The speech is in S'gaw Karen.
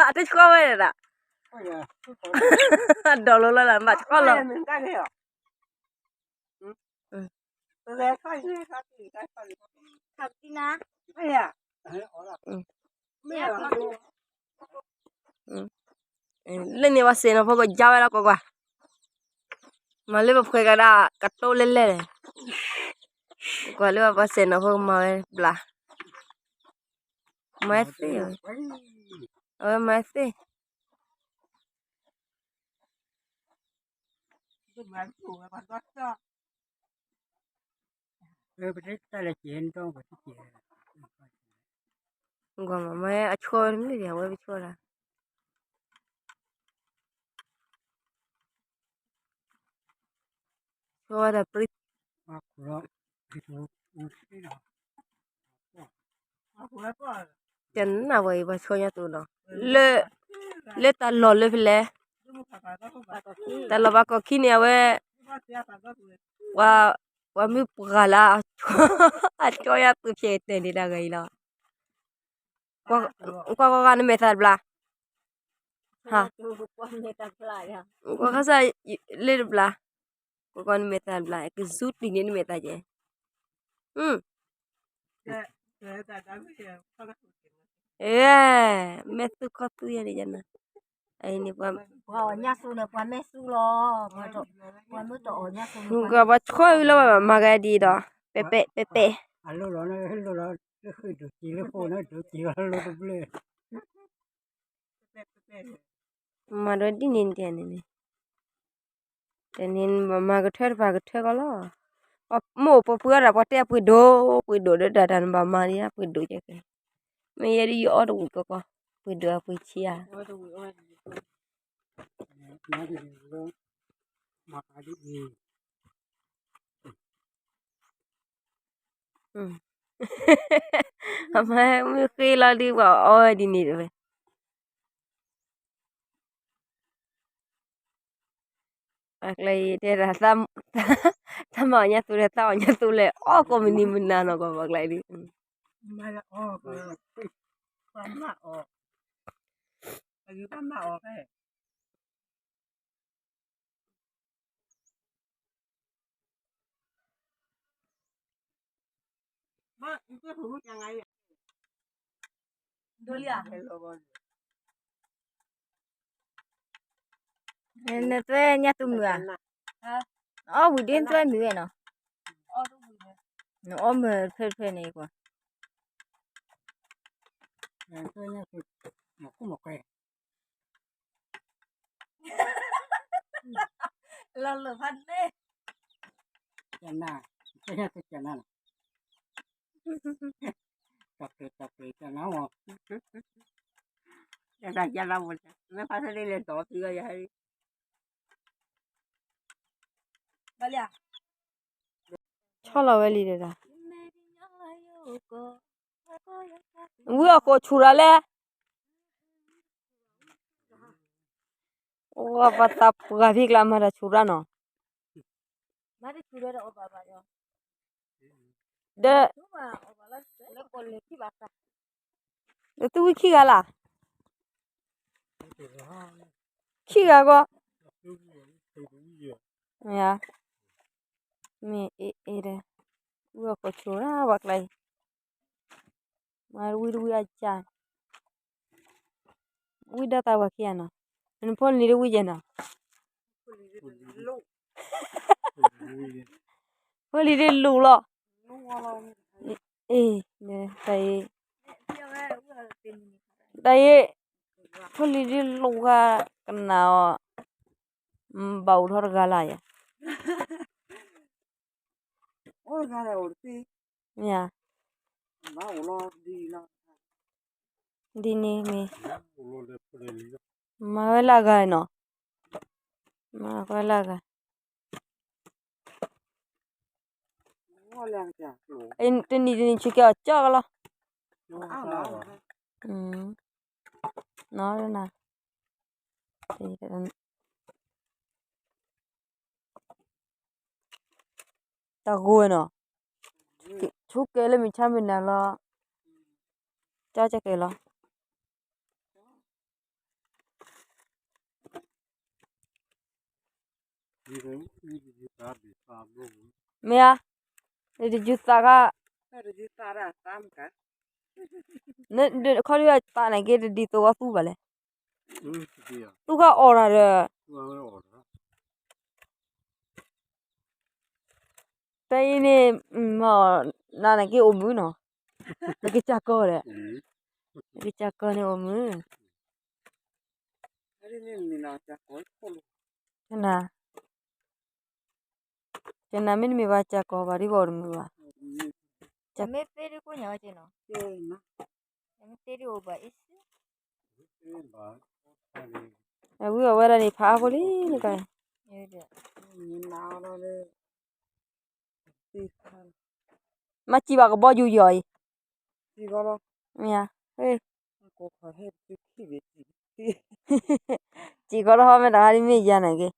အတဆှီဝဲဒၣ်, ဒိးလိလီၤလၢဘၣ်ဆှီလီၤ. လၢန့ၣ်ပှၤစဲးနီၤဖိကယါဝဲလီၤကွၢ်ကွၢ်, မၤလၢပဖှဲးကဒါကတိၤလဲၣ်လဲၣ်န့ၣ်, ကွၢ်လၢပှၤစဲးနီၤဖိကမၤဝဲဘျါ, မၤသ့, အဝဲမၤသ့. ကွၢ်မၤမၤအဆှီဝဲတမ့ၢ်ဒံး အဝဲပဆှီဒၣ်, ဆှီဝဲဒၣ်ပြံ, ကနၣ်ဝဲအံၤပှၤဆှီညါသူနီၤ, လၢ, လၢတၢ်လီၢ်လၢဖဲလဲၣ်, တၢ်လီၢ်ဘၣ်ကီၢ်ခံန့ၣ် အဝဲ, ပှၤမုၢ်ပှၢ်လၢ, အဆှီယါသူဖျဲးကတၢၢ်န့ၣ်တၢ်ဂၤအံၤလီၤ. ကွၢ်ကွၢ်ကွၢ်နမဲာ်သၣ်တဘျါ, ကွၢ်ခါစၢ်လၢတဘျါ, ကွၢ်ကွၢ်နမဲာ်သၣ်တဘျါ ကဇူတံၢ်န့ၣ်နမဲာ်သၣ်ကဲ, အဲ, မဲာ်သူခီသူယဲန့ၣ်ယနၤ, အံၤန့ၣ်ပှၤ, ပှၤအီၣ်ညၣ်သူန့ၣ် ပှၤမဲာ်သူလီၤ, ပှၤမ့ၢ်တအီၣ်ညၣ်သူန့ၣ် ပှၤဆှီဝံၤလီၤဘၣ်မၤဂၤဒ်ဒီး, ပဲပဲပဲပဲ, အလိၣ်လီၤ, လၢဃုဒိးက့ၤလၢဃိန့ၣ် ဒိးက့ၤလီၤလၢတဘျၢ မၤဒီးဒ်န့ၣ်တဲန့ၣ်န့ၣ်, တန့ၣ်ဘၣ်မၤကထၢတပၤကထၢကီးလီၤ, မ့ၢ်အိၣ်ပှၤပှ့ၤအီၣ်တၢ်ပှၤတဲအပှ့ၤဒိၣ်, ပှ့ၤဒိၣ်ဒီးတၢ်တၢ်နဘၣ်မၤဒ်အပှ့ၤဒိၣ်ကဲကဲ, မ့ၢ်ယဲဒ်ယအီၣ်တဝံၤကီးကီး, ပှ့ၤဒိၣ်အပှ့ၤဆံးဧါ မ့ၢ်ဃ့လီၤဒ်ပှၤအီၣ်ဝဲဒ်န့ၣ်တဝဲ, ပှၤကျဲအံၤတဲဒၣ်, သးမၤအီၣ်ညၣ်သူဒီး သးအီၣ်ညၣ်သူလဲၣ် အီၣ်ကိးမုၢ်နံၤမုၢ်နၤနီၤ ကွၢ်ပှၤကျဲဒ်, နသွဲညၣ်သူမုာ်ဧါ, အီၣ်ဝံၤဒ်နသွဲမုာ်ဝဲနီၤ, နအီၣ်မုာ်တဖျၢၣ်တဖျၢၣ်န့ၣ်ကွၢ် လၢလၢဖးန့ၣ်, ကနၣ်, ကနၣ်, တၢ်ပျဲၢ်တၢ်ပျဲၢ်ကနၣ်ဝဲ, ကနၣ်ကနၣ်ဝဲ, မ့ၢ်ဖးသ့ၣ်လဲၤဒီးသံဝဲယၤ, ဆီလီၤဝဲလံဒီး, ဝံအီၣ်ကိးဆူၣ်ရၤလဲၣ်, ပှၤသးပှၢ်ဖံးကျါမၤတၢ်ဆူၣ်ရၤနီၤ, ဒီး, ဒီးသူဝံခံဂၤလၢ်, ခံဂၤကီး, မ့ၢ်အ့ၣ်အ့ၣ်ဒီး, ဝံအီၣ်ကိးဆူၣ်ရၤပှၤကျါအံၤ, မၤတဝံတဝံအကၢ်, ဝံဒၣ်တၢ်ပှၤခံဂၤနီၤ, နဖိလံၤတဝံယဲနီၤ, ဖိလံၤတလူၢ်လီၤ, အ့ၣ်, တၢ်အံၤ, တၢ်အံၤ, ဖိလံၤတလူၢ်ဂၤကနၣ်အီၤ, ဘၣ်အိၣ်ထီၣ်တဂၤလၢ်ယၤ, မ့ၢ်ဧါ, ဒ်န့ၣ်မ့ၢ်, မၤဝဲလၢအဂၤနီၤ, မၤဝဲလၢအဂၤ, တနံၤတနံၤဆူးကဲအီၤကၠီကလီၤ, နီၤ, တၢ်ဂိၢ်နီၤ, ဟူးကဲလၢမုၢ်ဆါမုၢ်နၤလီၤ, ကၠီကဲလီၤ. မ့ၢ်ဧါ, နတယူၤသးခါ, ခီဒုးသးန့ၣ်က့ တဒ်သိးဝဲသူဘၣ်လဲၣ်, သူၣ်ခါအီၣ်တၢ်ဒီး တၢ်အံၤန့ၣ် နၤန့ၣ်က့အိၣ်မုာ်နီၤ, နကစၢ်ကီဒီး, နကစၢ်ကီန့ၣ်အိၣ်မုာ်, န, ကနၤမ့တမ့ၢ်ဘၣ်စၢ်ကီဘၣ်ဒ်ဘၣ်အိၣ်တမုာ်ဘၣ်, မ့ၢ်သ့ဒ်ကိးညါဝဲက့နီၤ, မ့ၢ်သ့ဒ်အိၣ်ဘၣ်အ့ၣ်စ့ အဝံအဝဲဒၣ်န့ၣ် ဖးအါဖိလံ, မၤစံးဘၣ်ကဘီယူၤယီၤအံၤ, မ့ၢ်ဧါ, စံးကီးလၢဟီမ့ၢ်တၢ်ဟါဒ်မ့ၢ်ယၤန့ၣ်က့,